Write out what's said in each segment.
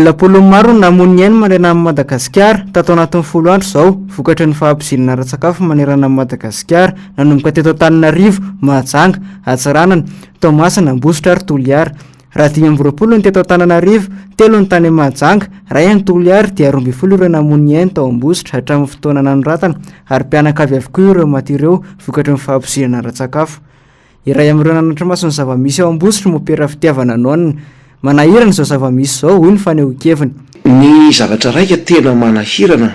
Olona am-polony maro no namoy ny ainy manerana an'i Madagasikara tato anatin'ny folo andro izao, vokatry ny fahapoizinana ara-tsakafo manerana an'i Madagasikara, nanomboka teto Antananarivo, Mahajanga, Antsiranana, Toamasina, Ambositra ary Toliara. Raha 25 ny teto Antananarivo, telo ny tany Mahajanga, iray any Toliara dia 12 ireo namoy ny ainy tao Ambositra hatramin'ny fotoana nanoratana ary mpianakavy avokoa ireo maty ireo vokatry ny fahapoizinana ara-tsakafo. Iray amin'ireo nanatri-maso ny zava-misy ao Ambositra Mopera Fitiavana Nonne. Manahirana izao zava-misy izao, hoy ny fanehoan-keviny. Ny zavatra raika tena manahirana,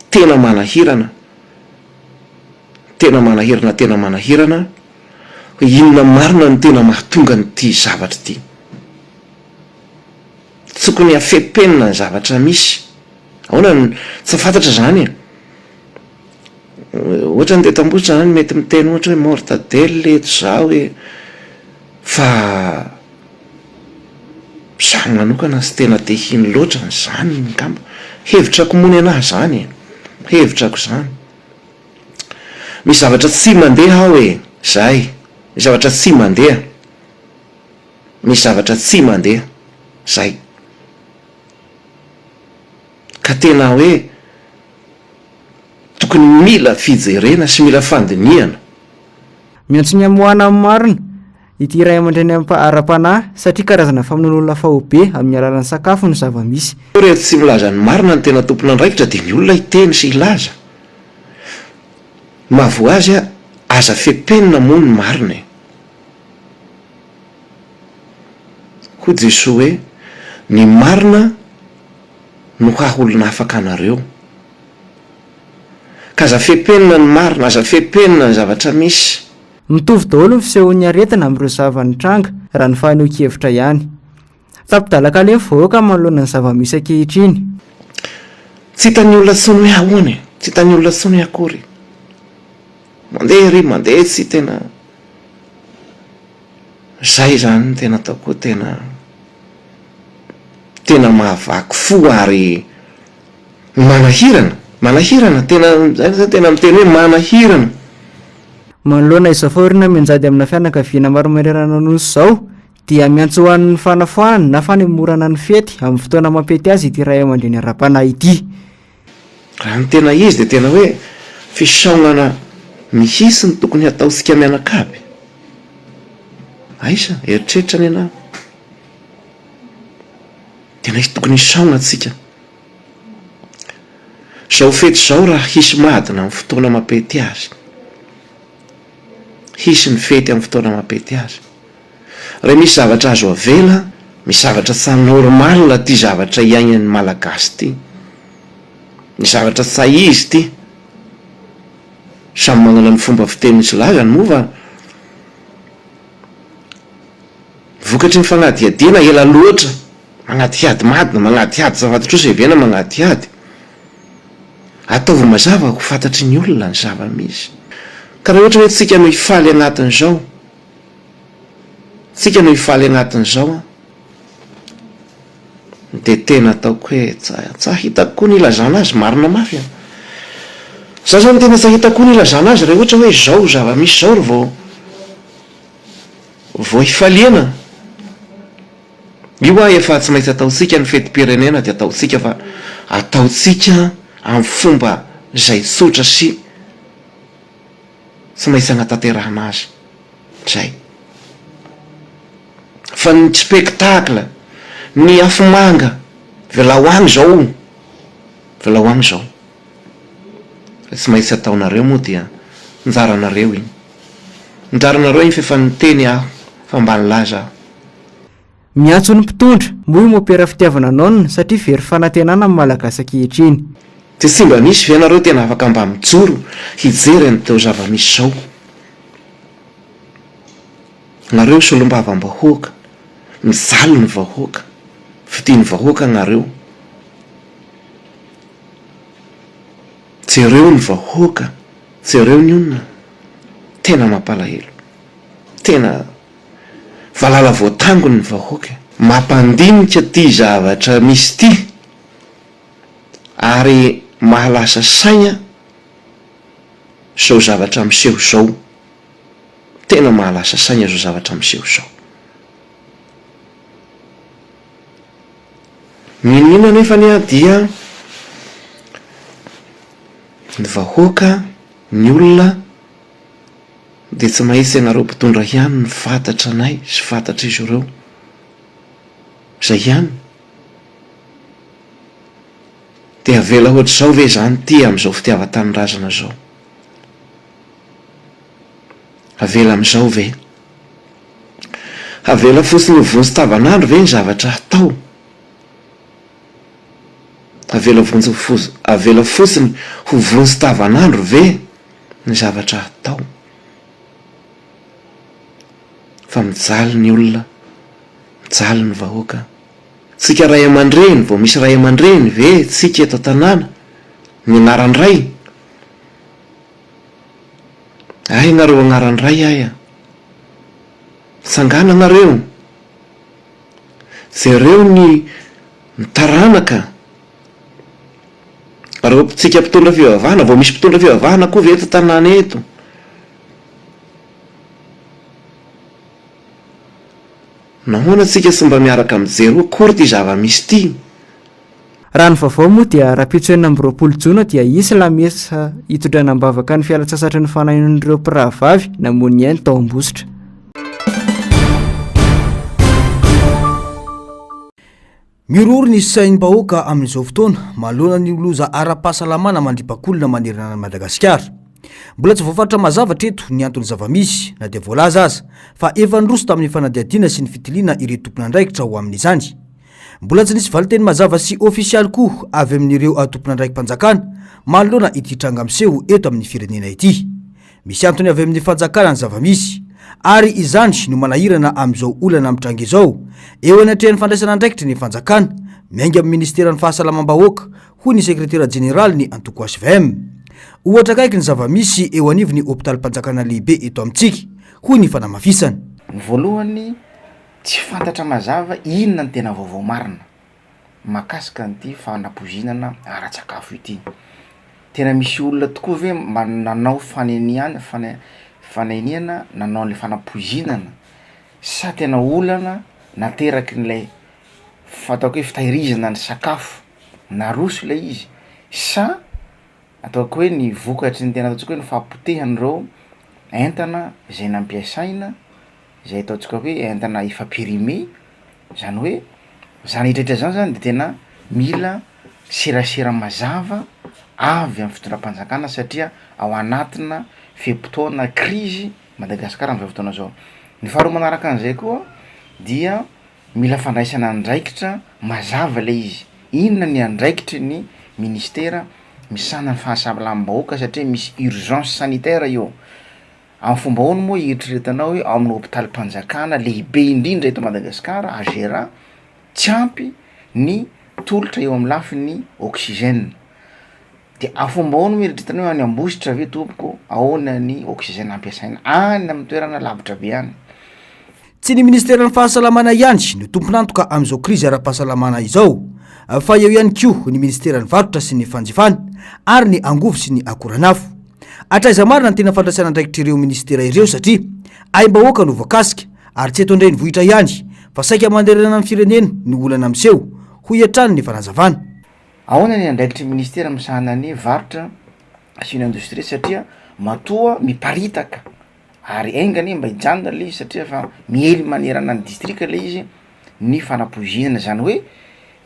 tena manahirana, tena manahirana, tena manahirana, hoe inona marina no tena mahatonga an'ity zavatra ity. Tokony hafempenina ny zavatra misy. Ahoana no, tsy fantatra izany e. Ohatra ny teto Ambositra zany mety miteny ohatra hoe mortadelle eto zaho e, fa zaho manokana tsy tena te hino loatra an'izany angamba, hevitrako moa ny anahy zany e, hevitrako zany. Misy zavatra tsy mandeha ao e, zay, misy zavatra tsy mandeha, misy zavatra tsy mandeha, zay. Ka tena hoe Tokony mila fijerena sy mila fandinihana. Miantso ny hamoahana ny marina ity ray aman-dreny ara-panahy satria karazana famonoan'olona faobe amin'ny alalan'ny sakafo no zava-misy. Rehefa tsy milaza ny marina ny tena tompon'andraikitra dia ny olona hiteny sy hilaza. Mahavoa azy aza fepenina moa ny marina e. Hoy Jesoa hoe ny marina no haha olona afaka anareo. Ka aza fepenina ny marina, aza fepenina ny zavatra misy. Mitovy daholo ny fisehon'ny aretina amin'ireo zava-nitranga, raha ny fanehoan-kevitra ihany. Tapi-dalan-kaleha ny vahoaka manoloana ny zava-misy ankehitriny. Tsy hitan'ny olona intsony hoe ahoana e, tsy hitan'ny olona intsony hoe akory. Mandeha ery, mandeha etsy, tena zay izany no tena ataoko hoe tena tena mahavaky fo ary Manahirana, manahirana, tena zay zany tena miteny hoe manahirana. Manoloana izao fahoriana mianjady amina fianakaviana maro manerana ny Nosy izao dia miantso ho an'ny fanafoanana na fanemorana ny fety amin'ny fotoana mampety azy ity ray aman-dreny ara-panahy ity. Raha ny tena izy dia tena hoe fisaonana mihitsy no tokony hataontsika mianakavy. Aiza? Eritreritra ny anah. Tena tokony hisaona tsika. Zao fety zao raha hisy madina amin'ny fotoana mampety azy. Hisy ny fety amin'ny fotoana mampety azy. Raha misy zavatra azo avela, misy zavatra tsa normal ty zavatra iainan'ny Malagasy ty. Ny zavatra tsa izy ty. Samy manana ny fomba fiteniny sy lazany moa fa vokatry ny fanadihadiana ela loatra. Magnadihady madina, magnadihady zava-trosa heverina magnadihady. Ataovy mazava ho fantatry ny olona ny zava-misy. Ka raha ohatra hoe tsika no hifaly agnatin'izao, tsika no hifaly agnatin'izao an, dia tena ataoko hoe tsa, tsa hitako koa ny ilazana azy, marina mafy an. Za zany tena tsa hitako koa ny ilazana azy raha ohatra hoe izao zava-misy izao ry vao, vao hifaliana. Io hoa efa tsy maintsy ataontsika ny fetim-pirenena dia ataontsika fa ataontsika amin'ny fomba izay tsotra sy tsy maintsy hanatanterahana azy. Zay. Fa ny spectacle, ny afomanga, velao agny zao o, velao agny zao. Fa tsy maintsy ataonareo moa dia anjaranareo iny. Anjaranareo iny f'efa niteny aho fa mba nilaza aho. Miantso ny mpitondra, moa i Mopera Fitiavana Nonne satria very fanantenana ny Malagasy ankehitriny. Dia tsy mba misy ve nareo tena afaka mba mijoro hijery an'izao zava-misy zao? Nareo solombavam-bahoaka, mijaly ny vahoaka, fidin'ny vahoaka nareo. Jereo ny vahoaka, jereo ny olona, tena mampalahelo, tena valala voatango ny vahoaka e. Mampandinika ty zavatra misy ty ary mahalasa saigna zao zavatra miseho zao, tena mahalasa saigna zao zavatra miseho zao. N'inon'inona anefany an dia ny vahoaka, ny olona dia tsy mahitsy ianareo mpitondra ihany ny fantatra anay sy fantatr'izy ireo. Zay ihany. Dia avela ohatr'izao ve izany ity amin'izao fitiavan-tanindrazana izao? Avela amin'izao ve? Havela fotsiny ho vonjy tavanandro ve ny zavatra hatao? Avela vonjy avela fotsiny ho vonjy tavanandro ve ny zavatra hatao? Fa mijaly ny olona, mijaly ny vahoaka. Tsika ray aman-dreny, vao misy ray aman-dreny ve tsika eto an-tanàna? Ny anaran-dray? Ay nareo agnaran-dray ay a! Mitsangàna nareo! Jereo ny ny taranaka! Reo tsika mpitondra fivavahana, vao misy mpitondra fivavahana koa ve eto an-tanàna eto? Nahoana tsika tsy mba miaraka mijery hoe akory ity zava-misy ity? Raha ny vaovao moa dia rahampitso 26 jona dia hisy lamesa hitondrana am-bavaka ny fialantsasatry ny fanahin'ireo mpirahavavy namoy ny ainy tao Ambositra. Mihorohoro ny saim-bahoaka amin'izao fotoana manoloana ny loza ara-pahasalamana mandripak'olona manerana an'i Madagasikara. Mbola tsy voafaritra mazava hatreto ny anton'ny zava-misy na dia voalaza aza fa efa niroso tamin'ny fanadihadiana sy ny fitiliana ireo tompon'andraikitra ho amin'izany. Mbola tsy nisy valinteny mazava sy ofisialy koa avy amin'ireo tompon'andraiki-panjakana manoloana ity tranga miseho eto amin'ny firenena ity. Misy antony avy amin'ny fanjakana ny zava-misy ary izany no manahirana amin'izao olana mitranga izao eo anatrehan'ny fandraisana andraikitry ny fanjakana miainga amin'ny ministeran'ny fahasalamam-bahoaka hoy ny sekretera jeneralin'ny antoko hvm. Ohatra akaiky ny zava-misy eo anivon'ny hopitalim-panjakana lehibe eto amintsika hoy ny fanamafisana. Ny voalohany Tsy fantatra mazava inona ny tena vaovao marina mahakasika an'ity fanapoizinana ara-tsakafo ity. Tena misy olona tokoa ve mba nanao faneniana fane- faneniana nanao an'le fanapoizinana sa tena olana naterakin'ilay fataoko hoe fitahirizana ny sakafo naroso ilay izy sa ataoko hoe ny vokatry ny tena ataontsika hoe ny fahapotehan'ireo entana izay nampiasaina izay ataontsika hoe entana efa périmé, zany hoe zany rehetra rehetra zany zany de tena mila serasera mazava avy amy fitondram-panjakana satria ao anatina fe-potoana krizy Madagasikara am'zao fotoana zao. Ny faharoa manaraka an'izay koa dia mila fandraisana andraikitra mazava lay izy, inona ny andraikitry ny ministera misahana ny fahasalamam-bahoaka satria misy urgence sanitaire io. Amin'ny fomba ahoana moa hieritreretanao hoe ao amin'ny hopitalim-panjakana lehibe indrindra eto Madagasikara, HGRA, tsy ampy ny tolotra eo amin'ny lafiny oxygène? De amin'ny fomba ahoana moa hieritreretanao hoe any Ambositra ve tompoko ahoana ny oxygène ampiasaina any amin'ny toerana lavitra be any? Tsy ny minisiteran'ny fahasalamana ihany no tompon'antoka amin'izao krizy ara-pahasalamana izao fa eo ihany koa ny minisiteran'ny varotra sy ny fanjifana ary ny angovo sy ny akoranafo. Hatraiza marina ny tena fandraisana andraikitr'ireo minisitera ireo satria aim-bahoaka no voakasika ary tsy eto an-drenivohitra ihany fa saika manerana ny firenena ny olana miseho, hoy hatrany ny fanazavana. Ahoana ny andraikitry ny minisitera misahana ny varotra sy ny indostria satria matoa miparitaka ary enga anie mba hijanona le izy satria efa miely manerana ny distrika le izy ny fanapoizinana zany hoe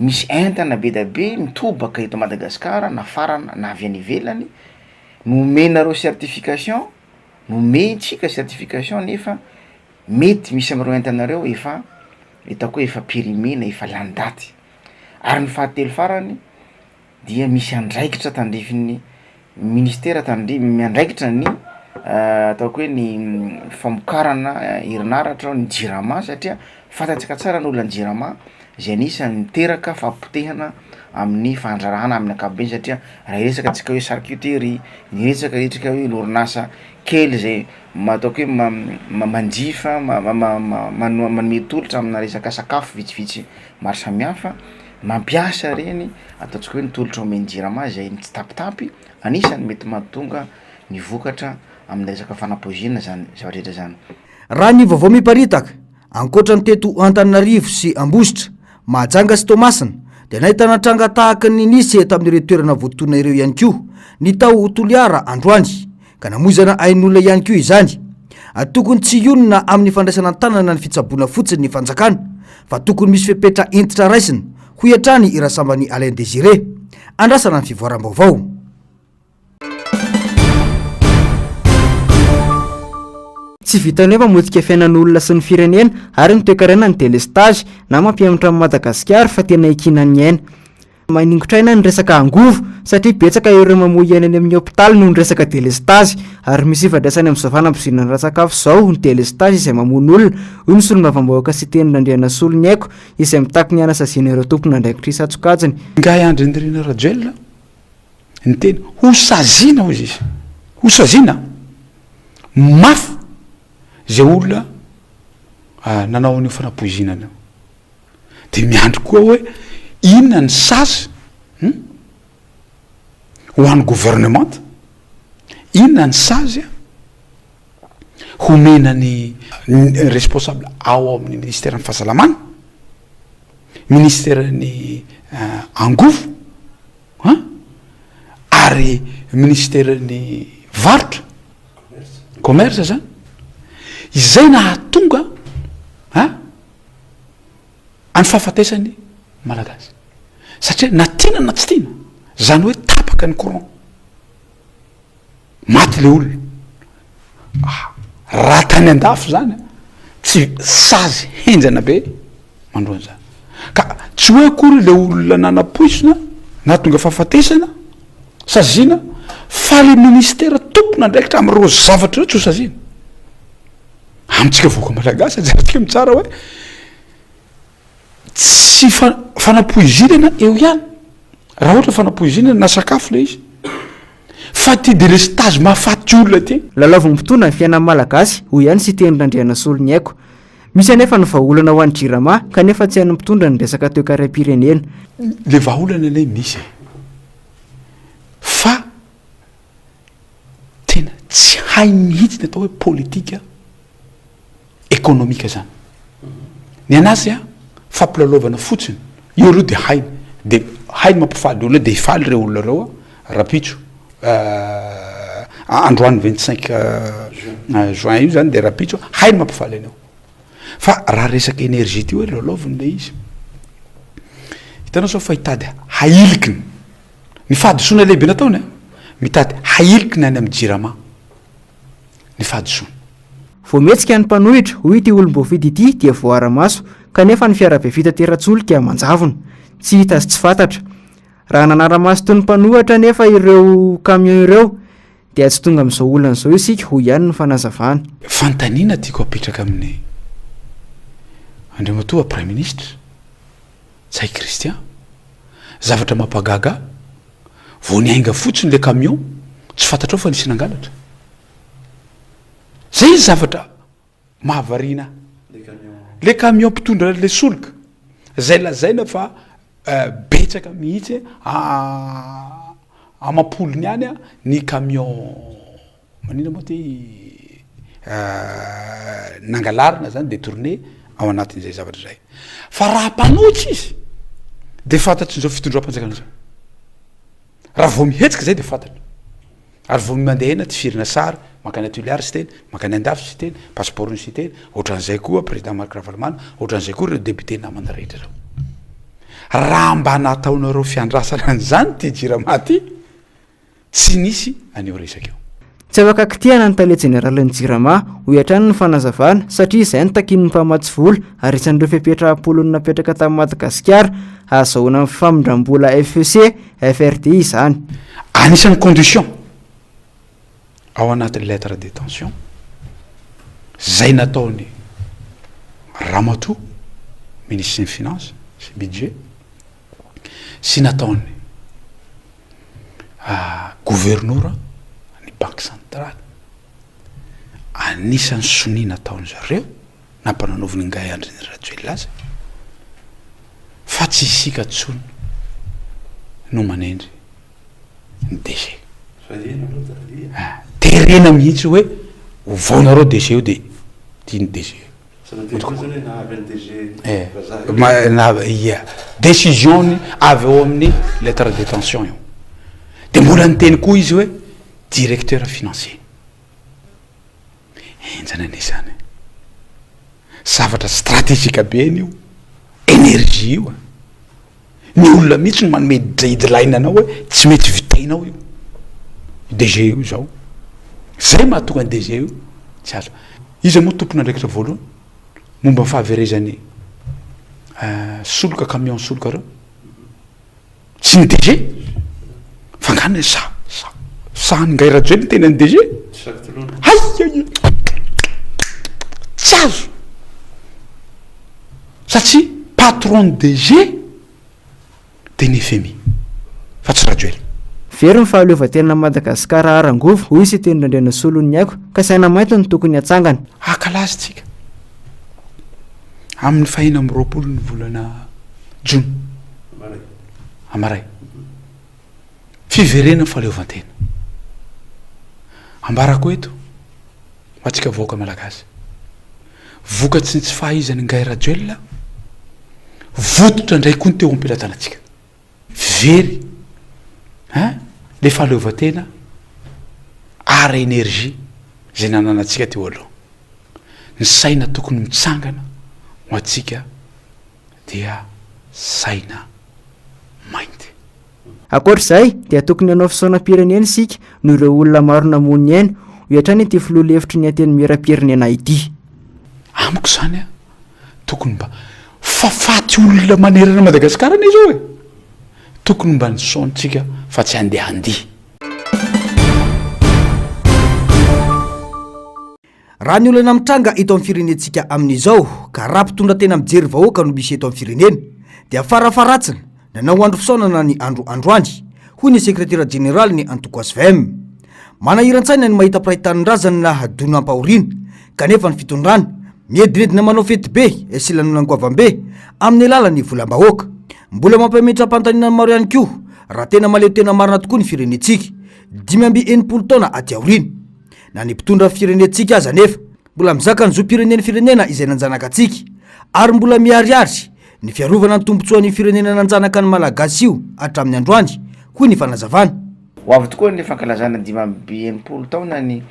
misy entana be da be mitobaka eto Madagasikara nafarana na avy any ivelany nomenareo certification nomentsika certification nefa mety misy am'ireo entana reo efa hitako hoe efa périmé na efa lany daty ary ny fahatelo farany dia misy andraikitra tandrifin'ny ministera tandri- miandraikitra ny ataoko hoe ny famokarana herinaratra ny jirama satria fantatsika tsara ny olan'ny jirama zay anisan'ny miteraka fahapotehana amin'ny fandraharahana amin'ny ankapobeny satria raha hiresaka antsika hoe charcuterie, ny resaka hitrika hoe ny orinasa kely zay ma- ataoko hoe ma- manjifa ma- ma- ma- manome tolotra amina resaka sakafo vitsivitsy maro samihafa mampiasa reny ataontsika hoe ny tolotra omen'ny jirama zay mitsitapitapy anisan'ny mety mahatonga ny vokatra amin'ny resaka fanapoizinana zany zavatra rehetra zany. Raha ny vaovao miparitaka, ankoatra ny teto Antananarivo sy Ambositra, Mahajanga sy Toamasina, dia nahitana tranga tahaka ny nisy tamin'ireo toerana voatonona ireo ihany koa ny tao Toliara androany ka namoizana ain'olona ihany koa izany. Tokony tsy hionona amin'ny fandraisana an-tanana ny fitsaboana fotsiny ny fanjakana fa tokony misy fepetra hentitra raisina, hoy hatrany i Rasambany Alain Désiré. Andrasana ny fivoaram-baovao. Tsy vitan'ny hoe mamotika fiainan'olona sy ny firenena ary ny toekarena ny delestazy na mampihemotra an'i Madagasikara fa tena iankinan'ny aina. Maningotra aina ny resaka angovo satria betsaka ireo mamoy aina any amin'ny hopitaly noho ny resaka delestazy ary misy ifandraisany amin'izao fanampoizinana ara-tsakafo izao ny delestazy izay mamono olona, hoy ny solombavambahoaka Siteny Randrianasoloniaiko izay mitaky ny hanasaziana ireo tompon'andraikitra isan-tsokajiny. Ingahy Andry Nirina Rajoelina niteny ho saziana hozy izy, ho saziana mafy zay olona nanao an'io fanapoizinana io. De miandry koa hoe inona ny sazy hum ho an'ny gouvernemanta, inona ny sazy homena ny responsable ao amin'ny ministeran'ny fahasalamana, ministeran'ny angovo. An! Ary minisiteran'ny varotra, commerce zany, izay nahatonga an, any fahafatesan'ny Malagasy. Satria na tiana na tsy tiana, zany hoe tapaka ny courant. Maty le olona. Ah, raha tany andafy zany a, tsy sazy henjana be mandroany zany. Ka tsy hoe akory le olona nanapoizina na tonga fahafatesana saziana fa le ministera tompon'andraikitra am'ireo zavatra ireo tsy ho saziana. Amintsika vahoaka malagasy ajerentsika mitsara hoe Tsy fa- fanapoizinana eo ihany, raha ohatra fanapoizinana na sakafo le izy, fa ty delestazy mahafaty olona ty. Lalaovin'ny mpitondra ny fiainan'ny Malagasy, hoy ihany Siteny Randrianasoloniaiko. Misy anefa ny vahaolana ho an'ny Jirama kanefa tsy hain'ny mpitondra ny resaka toekarem-pirenena. Le vahaolana anie misy e! Fa tena tsy hainy mihitsy ny atao hoe politika ekonomika zany. Ny anazy a, fampilalaovana fotsiny, io aloha de hainy, de hainy mampifaly olona de hifaly reo olona reo a rapitso, androany 25 juin io zany de rapitso hainy mampifaly an'io. Fa raha resaka énergie ty hoe lalaoviny le izy, hitanao zao fa hitady hailikiny, ny fahadisoana lehibe nataony a, mitady hailikiny any amy jirama ny fahadisoana. Vao mihetsika ny mpanohitra, hoy ity olom-boafidy ity dia voaara-maso, kanefa ny fiarabe fitateran-tsolika manjavona. Tsy hita sy tsy fantatra. Raha nanara-maso toy ny mpanohitra anefa ireo camion ireo dia tsy tonga amin'izao olana izao isika, hoy ihany ny fanazavana. Fanontaniana tiako apetraka amin'ny Andriamatoa Praiminisitra Ntsay Christian, zavatra mampagaga ahy, vao niainga fotsiny ilay camion, tsy fantatrao fa nisy nangalatra. Zay ny zavatra mahavariana ahy. Le camion mpitondra le solika, zay lazaina fa betsaka mihitsy amam-polony any ny camion manina moa ty nangalarina zany detourné ao anatin'izay zavatra zay. Fa raha mpanohitra izy de fantatrin'izao fitondram-panjakana zao. Raha vao mihetsika zay de fantatra. Ary vao mandeha eny tifirina sary, mankany Toliara Siteny, mankany Andafy Siteny, passeport-n'i Siteny, ohatran'izay koa président Marc Ravalomanana, ohatran'izay koa ireo député namana rehetra ireo. Raha mba nataonareo fiandrasana an'izany ity Jirama ity, tsy nisy an'io resaka io. Tsy afaka kitihana ny tale jeneralin'ny Jirama, hoy hatrany ny fanazavana, satria izay no takian'ny mpamatsy vola ary isan'ireo fepetra am-polony napetraka tamin'i Madagasikara hahazahoana ny famindram-bola FEC, FRD izany. Anisan'ny condition ao anatin'ny lettre de tension zay nataon'i Ramatoa minisitry ny finance sy budget sy nataon'ny governora ny banque centrale, anisan'ny sonia nataon-dry zareo nampananaovin'ingahy Andry Rajoelina azy fa tsy isika intsony no manendry ny DG. Terena mihitsy hoe ovaonareo DG io de ity ny DG. Eh, ia, décision-ny avy ao amin'ny lettre de détention io. De mbola niteny koa izy hoe directeur financier. Henjana anie zany e. Zavatra stratégique be anie io énergie io e. Ny olona mihitsy no manome deadline anao hoe tsy mety vitainao io. DG io izao. Zay mahatonga ny DG io tsy azo. Iza moa tompon'andraikitra voalohany momba ny fahaverezan'ny soloka camion soloka reo? Tsy ny DG? Fa nga ny sa sa sa ny Ngay Rajoelina tena ny DG? Hay hay tsy azo satria patron ny DG de ny FMI fa tsy Rajoelina. Very ny fahaleovantenan'i Madagasikara ara-angovo, hoy i Siteny Randrianasoloniaiko, ka saina mainty no tokony hatsangana. Hankalaza tsika amin'ny faheno amby 20 ny volana jona amaray. Fiverenan'ny fahaleovantena. Ambarako eto ho antsika vahoaka malagasy. Vokatry ny tsy fahaizan'i Ngahy Rajoelina, votitra indray koa ny teo am-pelatanantsika. Very hein le fahaleovantena ara énergie izay nananantsika teo aloha. Ny saina tokony mitsangana ho antsika dia saina mainty. Ankoatra izay dia tokony hanao fisaonam-pirenena isika noho ireo olona maro namoy ny ainy, hoy hatrany ity filoha lefitry ny Antenimierampirenena ity. Amiko izany an, tokony mba fa faty olona manerana Madagasikara anie izao e! Tokony mba nisaontsika fa tsy handeha handihy. Raha ny olana mitranga eto amin'ny firenentsika amin'izao ka raha mpitondra tena mijery vahoaka no misy eto amin'ny firenena dia farafaharatsiny nanao andro fisaonana ny andro androany, hoy ny sekretera jeneralin'ny antoko hvm. Manahiran-tsaina ny mahita mpiray tanindrazana donam-pahoriana kanefa ny fitondrana miedinedina manao fety be sy lanonana goavam-be amin'ny alalan'ny volam-bahoaka. Mbola mampametra-panontaniana ny maro ihany koa raha tena mahaleo tena marina tokoa ny firenentsika 65 taona aty aoriana. Na ny mpitondra firenentsika aza anefa mbola mizaka ny zom-pirenen'ny firenena izay nanjanaka antsika ary mbola miharihary ny fiarovana ny tombontsoan'io firenena nanjanaka ny Malagasy io hatramin'ny androany, hoy ny fanazavana. Ho avy tokoa ny fankalazana 65 taona ny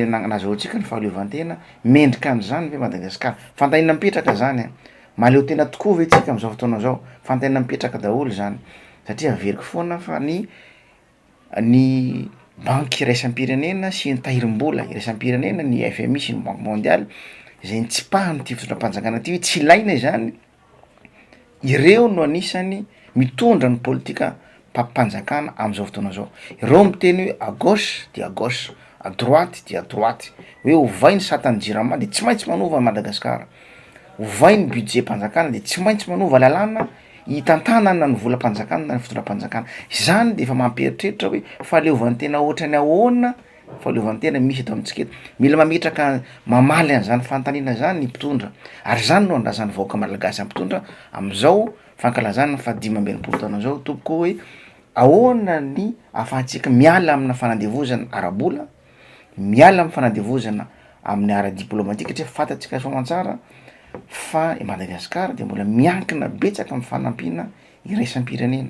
nahazoantsika ny fahaleovantena, mendrika an'izany ve Madagasikara? Fanontaniana mipetraka zany an! Mahaleo tena tokoa ve tsika am'zao fotoana zao? Fanontaniana mipetraka daholo zany satria averiko foana fa ny ny banky iraisam-pirenena sy ny tahirim-bola iraisam-pirenena, ny FMI sy ny banque mondiale zay nitsipahan'ity fitondram-panjakana ty hoe tsy ilaina izany, ireo no anisany mitondra ny politika mpampanjakana am'zao fotoana zao, ireo miteny hoe à gauche dia à gauche, à droite dia à droite, hoe ovay ny satan'ny jirama de tsy maintsy manova Madagasikara, ovay ny budget-mpanjakana de tsy maintsy manova lalàna hitantanana ny volam-panjakana na ny fitondram-panjakana, izany de efa mampieritreritra hoe fahaleovantena ohatran'ny ahoana fahaleovantena misy eto amintsika eto, mila mametraka mamaly an'zany fanontaniana zany ny mpitondra ary zany no andrasan'ny vahoaka malagasy amin'ny mpitondra am'zao fankalazana ny faha 65 taona zao tompoko hoe ahoana ny ahafahantsika miala amina fanandevozana ara-bola, miala amy fanandevozana amin'ny ara-diplomatika satria fantatsika soa aman-tsara fa i Madagasikara de mbola miankina betsaka amy fanampiana iraisam-pirenena,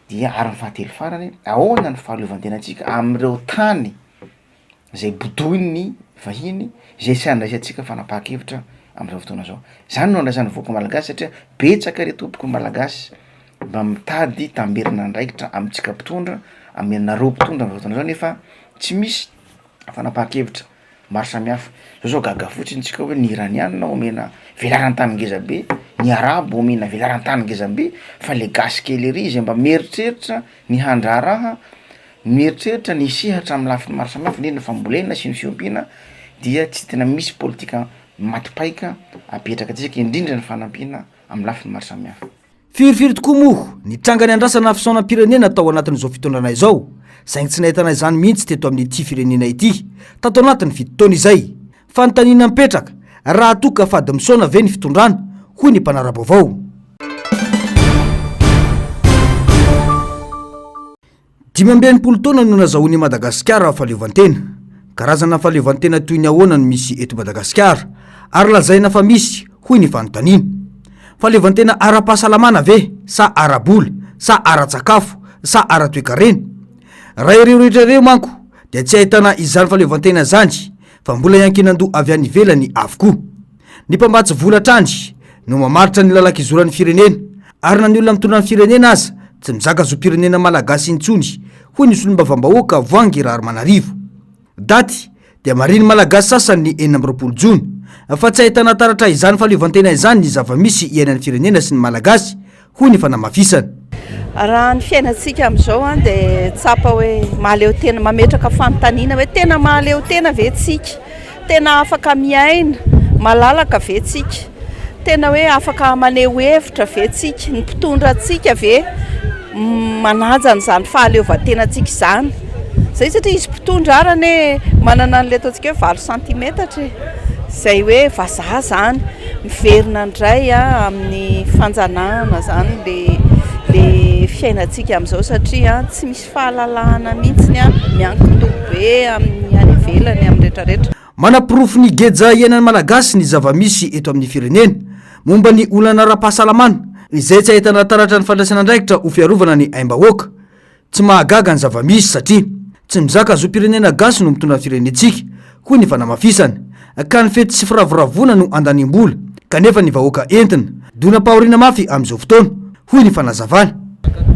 dia ary ny fahatelo farany ahoana ny fahaleovantenantsika am'ireo tany zay bodoin'ny vahiny zay tsy andraisantsika fanapahan-kevitra am'izao fotoana zao, zany no andraisan'ny vahoaka malagasy satria betsaka re tompoko ny malagasy mba mitady tamberina andraikitra amintsika mpitondra, amenareo mpitondra am'zao fotoana zao nefa tsy misy fanapahan-kevitra maro samihafa, zao zao gaga fotsiny tsika hoe ny iraniana omena velaran-tany ngeza be, ny arabo omena velaran-tany ngeza be, fa le gasy kely ery zay mba mieritreritra ny handraharaha, mieritreritra ny hisehatra amy lafiny maro samihafa indrindra fambolena sy ny fiompiana dia tsy tena misy politika maty paika apetraka antsika indrindra ny fanampiana amy lafiny maro samihafa. Firifiry tokoa moa ny tranga niandrasana fisaonam-pirenena tao anatin'izao fitondrana izao, saingy tsy nahitana izany mihitsy teto amin'ity firenena ity tato anatin'ny fito taona izay. Fanontaniana mipetraka, raha toa ka fady misaona ve ny fitondrana, hoy ny mpanara-baovao. 65 taona no nazahoan'i Madagasikara fahaleovantena. Karazana fahaleovantena toy ny ahoana no misy eto Madagasikara? ary lazaina fa misy, hoy ny fanontaniana. Fahaleovantena ara-pahasalamana ve sa ara-bola sa ara-tsakafo sa ara-toekarena? Raha ireo rehetra ireo manko dia tsy ahitana izany fahaleovantena izany fa mbola iankinan-doha avy any ivelany avokoa. Ny mpamatsy vola hatrany no mamaritra ny lalan-kizoran'ny firenena ary na ny olona mitondra ny firenena aza tsy mizaka zom-pirenena malagasy intsony, hoy ny solombavambahoaka Voahangy Raharimanarivo. Daty dia marihin'ny Malagasy sasany ny 26 jona fa tsy ahitana taratra izany fahaleovantena izany ny zava-misy iainan'ny firenena sy ny Malagasy, hoy ny fanamafisana. Raha ny fiainantsika amin'izao dia tsapa hoe mahaleo tena, mametraka fanontaniana hoe tena mahaleo tena ve tsika? Tena afaka miaina malalaka ve tsika? Tena hoe afaka maneho hevitra ve tsika? Ny mpitondra antsika ve manaja an'izany fahaleovantenantsika izany? Izay satria izy mpitondra ary anie manana an'ilay ataontsika hoe valo santimetatra e! Izay hoe vazaha izany. Miverina indray amin'ny fanjanahana izany ilay ilay fiainantsika amin'izao satria tsy misy fahalalahana mihitsy miankin-doha be amin'ny any ivelany amin'ny rehetra rehetra. Manaporofo ny geja iainan'ny Malagasy ny zava-misy eto amin'ny firenena momba ny olana ara-pahasalamana izay tsy ahitana taratra ny fandraisana andraikitra ho fiarovana ny aim-bahoaka. Tsy mahagaga ny zava-misy satria tsy mizaka zom-pirenena gasy no mitondra ny firenentsika, hoy ny fanamafisana. Ka ny fety sy firavoravoana no andaniam-bola kanefa ny vahoaka entina donam-pahoriana mafy amin'izao fotoana, hoy ny fanazavana.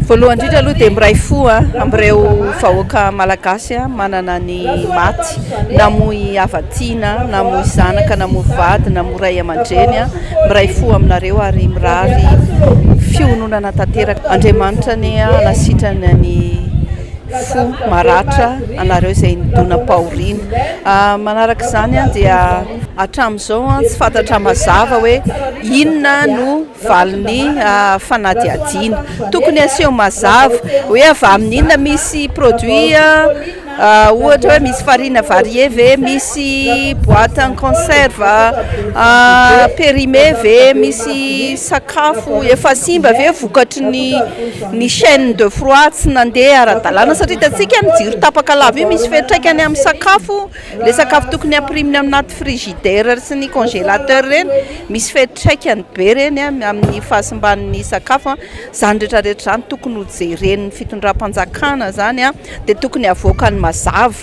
Voalohany indrindra aloha dia miray fo amin'ireo vahoaka malagasy manana ny maty, namoy hava-tiana, namoy zanaka, namoy vady, namoy ray aman-dreny. Miray fo aminareo ary mirary fiononana tanteraka. Andriamanitra anie hanasitrana ny fo maratra anareo izay nidonam-pahoriana. Manaraka izany dia hatramin'izao tsy fantatra mazava hoe inona no valin'ny fanadihadiana. Tokony aseho mazava hoe avy amin'ny inona, misy produit Ohatra hoe misy farine avariée ve, misy boite en conserve périmée ve, misy sakafo efa simba ve vokatry ny ny chaine de froid tsy nandeha ara-dalàna satria hitantsika ny jiro tapaka lava io misy fiantraikany amin'ny sakafo, le sakafo tokony ampirimina anaty frigidaire sy ny congélateur ireny misy fiantraikany be ireny amin'ny fahasimban'ny sakafo, izany rehetra rehetra izany tokony ho jeren'ny fitondram-panjakana izany an. dia tokony avoakany mazava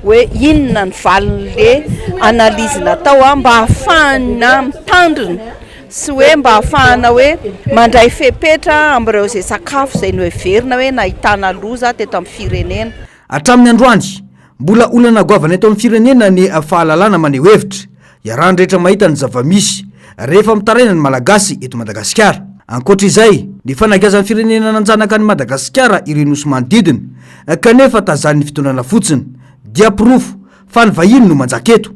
hoe inona ny valin'le analyse natao mba hahafahana mitandrina sy hoe mba hahafahana hoe mandray fepetra amin'ireo izay sakafo izay noheverina hoe nahitana loza teto amin'ny firenena. Hatramin'ny androany, mbola olana goavana eto amin'ny firenena ny fahalalana maneho hevitra. Iarahan'ny rehetra mahita ny zava-misy rehefa mitaraina ny Malagasy eto Madagasikara. Ankoatra izay, ny fanagiazan'ny firenena nanjanaka an'i Madagasikara ireo nosy manodidina kanefa tazanin'ny fitondrana fotsiny dia porofo fa ny vahiny no manjaka eto.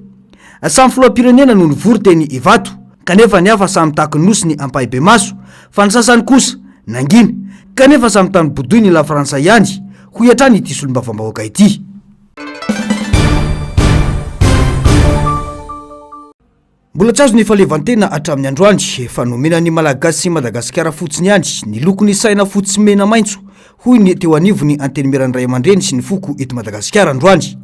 Samy filoham-pirenena no nivory teny Ivato kanefa ny hafa samy mitaky nosy ny ampahibemaso fa ny sasany kosa nangina kanefa samy tany bodoin'i Lafrantsa ihany, hoy hatrany ity solombavambahoaka ity. Mbola tsy azo ny fahaleovantena hatramin'ny androany fa nomena ny Malagasy sy Madagasikara fotsiny ihany ny lokon'ny saina fotsy mena maitso hoy ny teo anivon'ny Antenimieran'ny Ray aman-dreny sy ny foko eto Madagasikara androany.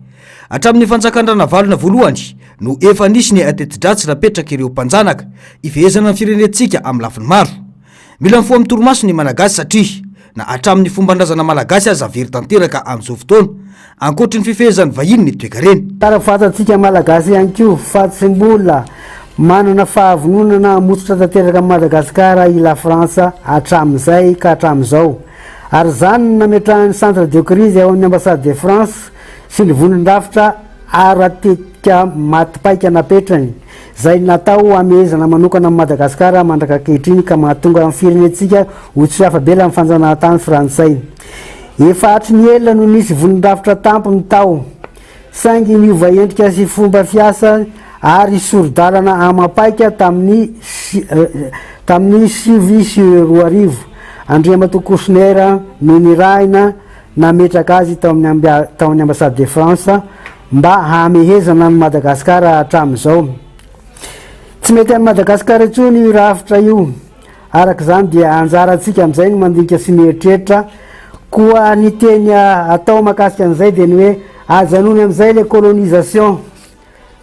Hatramin'ny fanjakan-dRanavalona voalohany no efa nisy ny teti-dratsy napetrak'ireo mpanjanaka ifehezana ny firenentsika amin'ny lafiny maro. Mila mifoha amin'ny torimaso ny Malagasy satria na hatramin'ny fomban-drazana malagasy aza very tanteraka amin'izao fotoana, ankoatry ny fifehezan'ny vahiny ny toekarena. Tsara fantatsika Malagasy ihany koa fa tsy mbola manana fahavononana hamototra tanteraka an'i Madagasikara i Lafrantsa hatramin'izay ka hatramin'izao. Ary izany no nametrahan'ny Centre de crise ao amin'ny Ambassade de France sy ny vondron-drafitra ara-tetika maty paika napetrany. izay natao hamehezana manokana amin'i Madagasikara mandrak'ankehitriny ka mahatonga ny firenentsika ho tsy afa-bela amin'ny fanjanahantany frantsay. Efa hatry ny ela no nisy vondron-drafitra tampony tao, saingy niova endrika sy fomba fiasa ary sori-dalana amam-paika tamin'ny tamin'ny 2009. Andriamatoa Kouchner no nirahina nametraka azy tao amin'ny tao amin'ny Ambassade de France mba hamehezana an'i Madagasikara hatramin'izao. Tsy mety amin'i Madagasikara intsony io rafitra io. Araka izany dia anjarantsika amin'izay ny mandinika sy mieritreritra. Koa ny teny atao mahakasika an'izay dia ny hoe ajanony amin'izay ilay colonisation.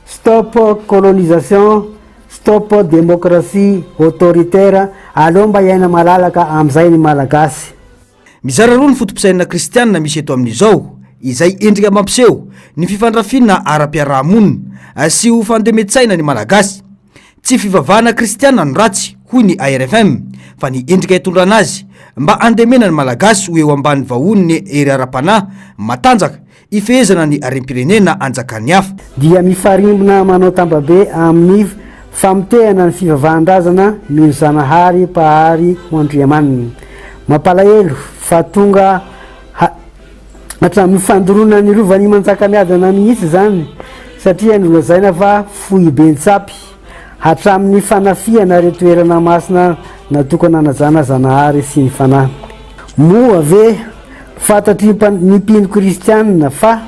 Stop colonisation. Stop démocratie autoritaire, aleo mba hiaina malalaka amizay ny Malagasy. Mizara roa ny foto-pisainana kristianina misy eto amin'izao, izay endrika mampiseho ny fifandrafiana ara-piaraha-monina sy ho fandemen-tsaina ny Malagasy. Tsy fivavahana kristiana no ratsy, hoy ny ARFM, fa ny endrika itondrana azy mba handemena ny Malagasy ho eo ambany vahohon'ny hery ara-panahy matanjaka ifehezana ny harem-pirenena anjakan'ny hafa. Dia mifarimbona manao tambabe amin'ny famotehana ny fivavahan-drazana mino Zanahary Mpahary ho Andriamaniny. Mampalahelo fa tonga hatramin'ny fandoroana ny rovan'i Manjakamiadana mihitsy izany satria nolazaina fa foiben-tsapy hatramin'ny fanafihana ireo toerana masina natokana hanajana Zanahary sy ny Fanahy. Moa ve fantatry ny mpino kristianina fa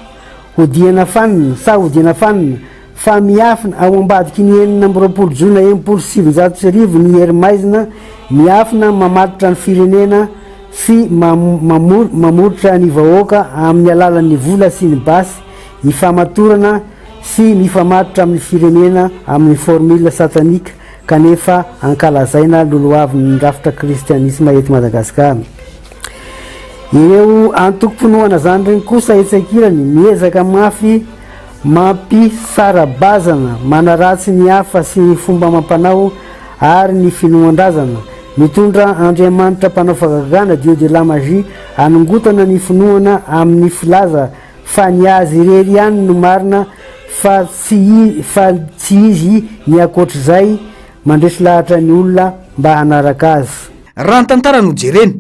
hodiana fanina sa hodiana fanina fa miafina ao ambadiky ny 26 jona 1960 ny hery maizina miafina mamatotra ny firenena sy mamoritra ny vahoaka amin'ny alalan'ny vola sy ny basy ifamatorana sy mifamatotra amin'ny firenena amin'ny formule satanique kanefa ankalazaina lolohavin'ny rafitra kristianisma eto Madagasikara. Ireo antokom-pinoana zandriny kosa etsy ankilany miezaka mafy mampisara-bazana, manaratsy ny hafa sy ny fomba amam-panao ary ny finoan-drazana. Mitondra Andriamanitra mpanao fagagana, Dieu de la magie, hanongotana ny finoana amin'ny filaza fa ny azy irery ihany no marina fa tsy fa tsy izy ny ankoatr'izay mandresy lahatra ny olona mba hanaraka azy. Raha ny tantara no jerena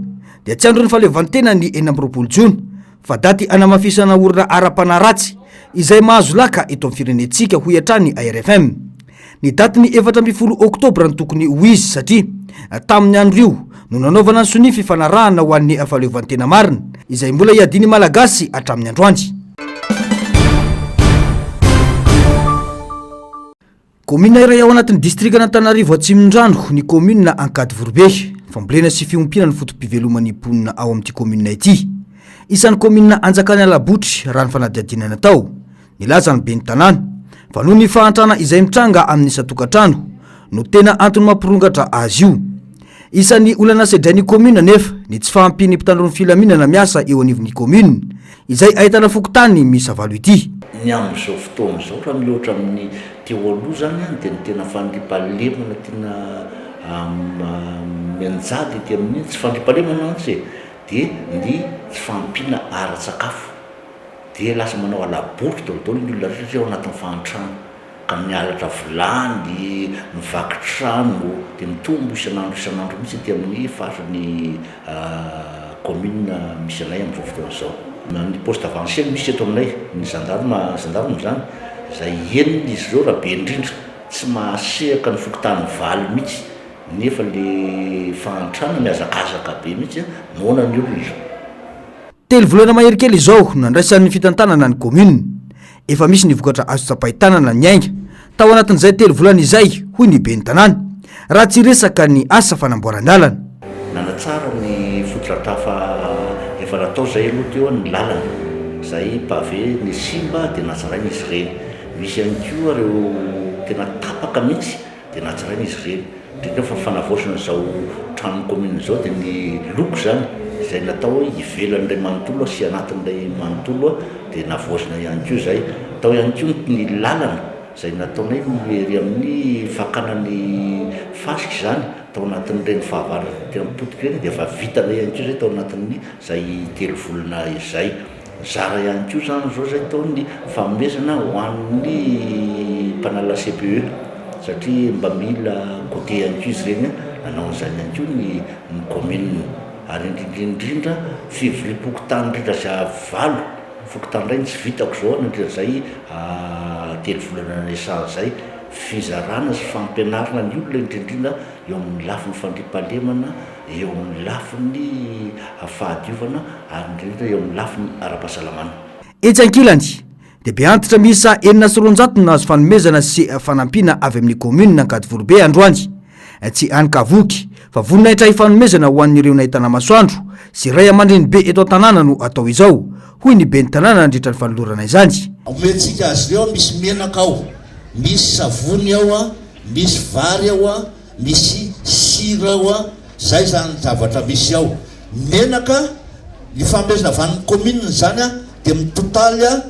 dia tsy andron'ny fahaleovantena ny 26 jona fa daty hanamafisana orina ara-panahy ratsy izay mahazo laka eto amin'ny firenentsika hoy hatrany ARFM. Ny datin'ny 14 oktobra no tokony ho izy satria tamin'ny andro io no nanaovana ny sonia fifanarahana ho an'ny fahaleovantena marina izay mbola iadian'ny Malagasy hatramin'ny androany. Kaominina iray ao anatin'ny distrikan'Antananarivo Atsimondrano ny kaominina Ankadivoribe. Fambolena sy fiompiana no foto-piveloman'ny mponina ao amin'ity kaominina ity. Isan'ny kaominina anjakan'ny ala-botry raha ny fanadihadiana natao. Nilaza ny ben'ny tanàna fa noho ny fahantrana izay mitranga amin'ny isan-tokantrano no tena antony mampirongatra azy io. Isan'ny olana sedrain'ny commune anefa ny tsy fahampian'ny mpitandro ny filaminana miasa eo anivon'ny commune izay ahitana fokontany miisa valo ity. Ny amin'izao fotoana izao raha mihoatra amin'ny teo aloha izany dia ny tena fandriampahalemana tena mianjady ety amin'ny tsy fandriampahalemana mantsy e, dia ny tsy fahampiana ara-tsakafo. Dia lasa manao ala-botry daholo ny olona rehetra satria ao anatin'ny fahantrana. Ka mihalatra vilany, mivaky trano, dia mitombo isan'andro isan'andro mihitsy aty amin'ny faritry ny commune misy anay amin'izao fotoana izao. Ny poste avancé no misy eto aminay, ny gendarme, gendarme izany, izay enina izy ireo raha be indrindra, tsy mahasehaka ny fokontany valo mihitsy, nefa le fahantrana mihazakazaka be mihitsy, noana ny olona. Telo volana mahery kely izao no nandraisan'ny fitantanana ny commune. Efa misy ny vokatra azo tsapain-tanana niainga tao anatin'izay telo volana izay, hoy ny ben'ny tanàna, raha tsy hiresaka ny asa fanamboaran-dalana. Nanatsara ny fotodratafa efa natao izay aloha teo ny lalana, izay pavé ny simba dia natsaraina izy ireny. Misy ihany koa ireo tena tapaka mihitsy dia natsaraina izy ireny, indrindra fa fanavaozana izao tranon'ny commune izao dia ny loko izany izay natao ivelan'ilay manontolo sy anatin'ilay manontolo dia navaozina ihany koa izay, tao ihany koa ny lalana izay nataonay ery amin'ny fakana ny fasika izany tao anatin'ireny fahavaratra tena potika ireny dia efa vitanay ihany koa izay tao anatin'ny izay telo volana izay. Zara ihany koa izany izao izay atao ny fanomezana ho an'ny mpanala CPE satria mba mila goûter ihany koa izy ireny nanao an'izany ihany koa ny ny commune ary indrindra indrindra fivoriam-pokontany rehetra izay valo fokontany iray no tsy vitako izao nandritra izay telo volana niasana izay fizarana sy fampianarana ny olona indrindra indrindra eo amin'ny lafiny fandriampahalemana eo amin'ny lafiny fahadiovana ary indrindra eo amin'ny lafiny ara-pahasalamana. Etsy ankilany, dia be antitra miisa 206 no nahazo fanomezana sy fanampiana avy amin'ny kaominina Ankadivoribe androany. Tsy hany ka voky, fa voninahitra hifanomezana ho an'ireo nahitana masoandro sy ray aman-drenibe eto an-tanàna no atao izao, hoy ny ben'ny tanàna nandritra ny fanolorana izany. Omentsika azy ireo, misy menaka ao, misy savony ao. Misy vary ao an, misy sira ao an, zay zany zavatra misy ao. Menaka, ny fanomezana avy any commune zany an dia mitotaly an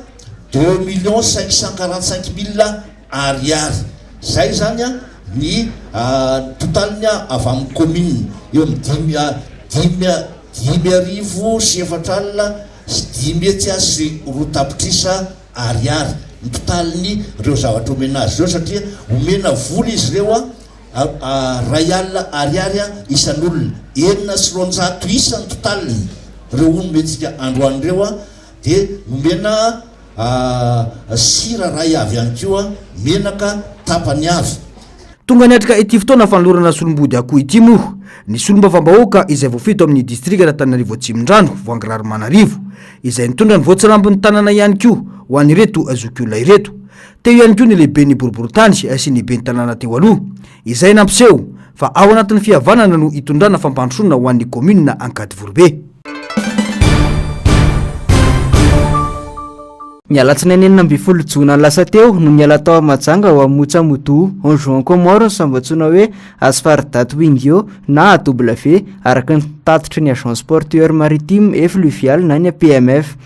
deux millions 545 mille ariary. Zay zany an ny totaliny avy amin'ny commune. Eo amin'ny dimy dimy 425 tapitrisa ariary ny totaliny ireo zavatra omena azy ireo satria omena vola izy ireo a 1000 ariary isan'olona, 206 isa ny totaliny ireo omentsika androany ireo a dia nomena sira ray avy ihany koa, menaka tapany avy. Tonga niatrika ity fotoana fanolorana solombody akoho ity moa ny solombavambahoaka izay voafidy tao amin'ny distrikan'Antananarivo Atsimondrano, Voahangy Raharimanarivo, izay nitondra ny voatsirambin'ny tanana ihany koa ho an'ireto zokiolona ireto. Teo ihany koa ny lehiben'ny boriborintany sy ny ben'ny tanàna teo aloha, izay nampiseho fa ao anatin'ny fihavanana no hitondrana fampandrosoana ho an'ny kaominina Ankadivoribe. Ny alatsinainy 16 jona lasa teo no niala tao Mahajanga ho any Mutsamudu, Anjouan Comores ny sambo antsoina hoe Asfardat Wingio na AW araka ny tatitry ny Agence Portuaire Maritime et Fluviale na ny APMF.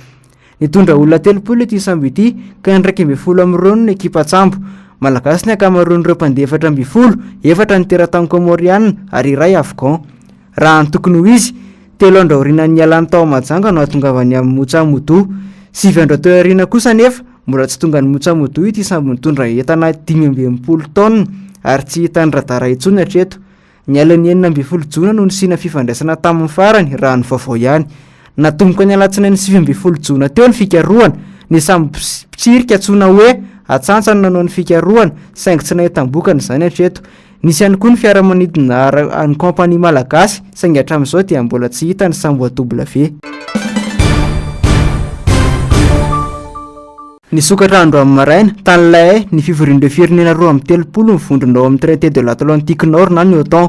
Nitondra olona 30 ity sambo ity ka ny 11 amin'ireo no ekipan-tsambo. Malagasy ny ankamaroan'ireo mpandeha 14, efatra ny teratany Comoriana ary iray Afghan. Raha ny tokony ho izy, telo andro aorianan'ny nialany tao Mahajanga no hahatongavany amin'i Mutsamudu. Sivy andro teo aoriana kosa anefa, mbola tsy tonga any Mutsamudu ity sambo nitondra entana 65 taonina ary tsy hitan'ny radara intsony hatreto. Ny alin'ny 16 jona no nisiana fifandraisana taminy farany raha ny vaovao ihany. Natomboka ny alatsinainy 19 jona teo ny fikarohana, ny sambo mpitsirika antsoina hoe Atsantsa no nanao ny fikarohana saingy tsy nahitam-bokany izany hatreto. Nisy ihany koa ny fiaramanidina an'ny kaompania malagasy saingy hatramin'izao dia mbola tsy hita ny sambo AW. Nisokatra androany maraina, tany La Haye, ny fivorian'ireo firenena 32 mivondrona ao amin'ny Traité de l'Atlantique Nord na ny OTAN.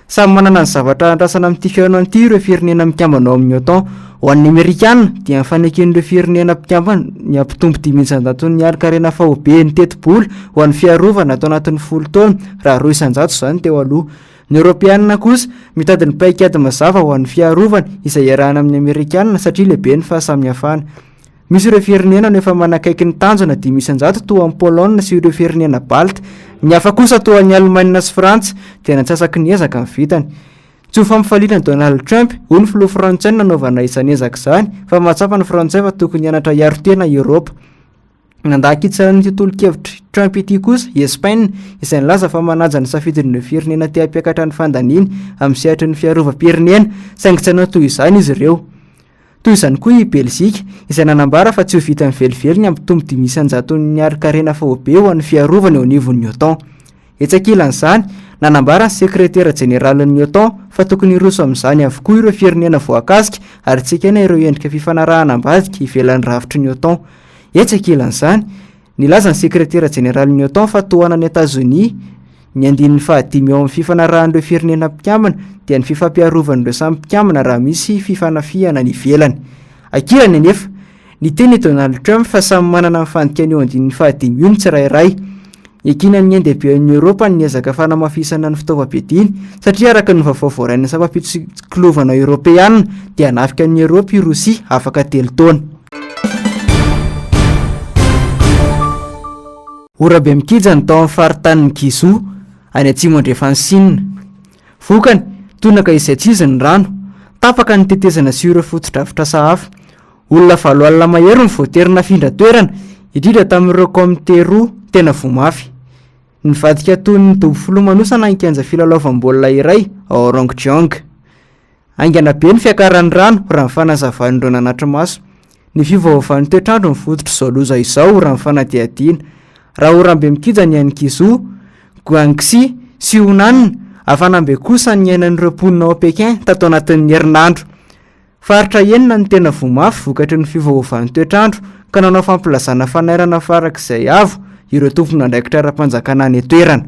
Samy manana ny zavatra andrasana amin'ity fihaonana ity ireo firenena mikambana ao amin'ny OTAN. Ho an'ny Amerikana, dia ny faneken'ireo firenena mpikambana ny hampitombo 5% ny harin-karena faobe ny tetibola ho an'ny fiarovana ato anatin'ny folo taona, raha 2% izany teo aloha. Ny Eoropeana kosa, mitady ny paikady mazava ho an'ny fiarovana, izay iarahana amin'ny Amerikana satria lehibe ny fahasamihafana. Misy ireo firenena no efa manakaiky ny tanjona 5% toa an'i Polonina sy ireo firenena Balte. Ny hafa kosa toa an'i Alemaina sy Frantsa dia natsasaky ny ezaka ny vitany. Tsy ho fampifaliana an'i Donald Trump, hoy ny filoha frantsay no nanaovana izany ezaka izany fa mahatsapa ny frantsay fa tokony hianatra hiaro tena i Eoropa. Nandà an-kitsaran'ity tolo-kevitr'i Trump ity kosa i Espaina izay nilaza fa manaja ny safidin'ireo firenena te hampiakatra ny fandaniany amin'ny sehatry ny fiarovam-pirenena saingy tsy hanao toy izany izy ireo. Toy izany koa i Belzika, izay nanambara fa tsy ho vitany velively ny hampitombo dimy isan-jaton'ny harin-karena faobe ho an'ny fiarovana eo anivon'ny OTAN. Etsy ankilan'izany, nanambara ny sekretera jeneralin'ny OTAN fa tokony hiroso amin'izany avokoa ireo firenena voakasika ary tsy ekena ireo endrika fifanarahana ambadika ivelan'ny rafitry ny OTAN. Etsy ankilan'izany, Nilaza ny sekretera jeneralin'ny OTAN fa tohanan'i Etazonia ny andininy fahadimy ao amin'ny fifanarahan'ireo firenena mpikambana, dia ny fifampiarovan'ireo samy mpikambana raha misy fifanafihana any ivelany. Ankilany anefa, niteny i Donald Trump fa samy manana ny fandikany io andininy fahadimy io ny tsirairay. Iankinan'ny ain-dehiben'i Eoropa ny ezaka fanamafisana ny fitaovam-piadiana, satria araka ny vaovao voarain'ny sampam-pitsikilovana Eoropeana dia hanafika an'i Eoropa i Rosia afaka telo taona. Orabe mikija ny tao amin'ny faritanin'i Guizhou, any atsimo andrefan'i Sina. Vokany, tonaka izaitsizy ny rano, tapaka ny tetezana sy ireo fotodrafitrasa hafa. Olona 80 mahery no voatery nafindra toerana, indrindra tamin'ireo kaomite roa tena voa mafy. Nivadika toy ny dobo filomanosana ny kianja filalaovam-baolina iray ao Rongjiang. Haingana be ny fiakaran'ny rano, raha ny fanazavan'ireo nanatri-maso. Ny fiovaovan'ny toetr'andro no fototr'izao loza izao, raha ny fanadihadiana. Raha oram-be mikija ny any Guizhou, Guangxi sy Hunan, hafanam-be kosa ny niainan'ireo mponina ao Pékin tato anatin'ny herinandro. Faritra enina no tena voa mafy vokatry ny fiovaovan'ny toetr'andro ka nanao fampilazana fanairana farak'izay avo ireo tompon'andraikitra ara-panjakana any an-toerana.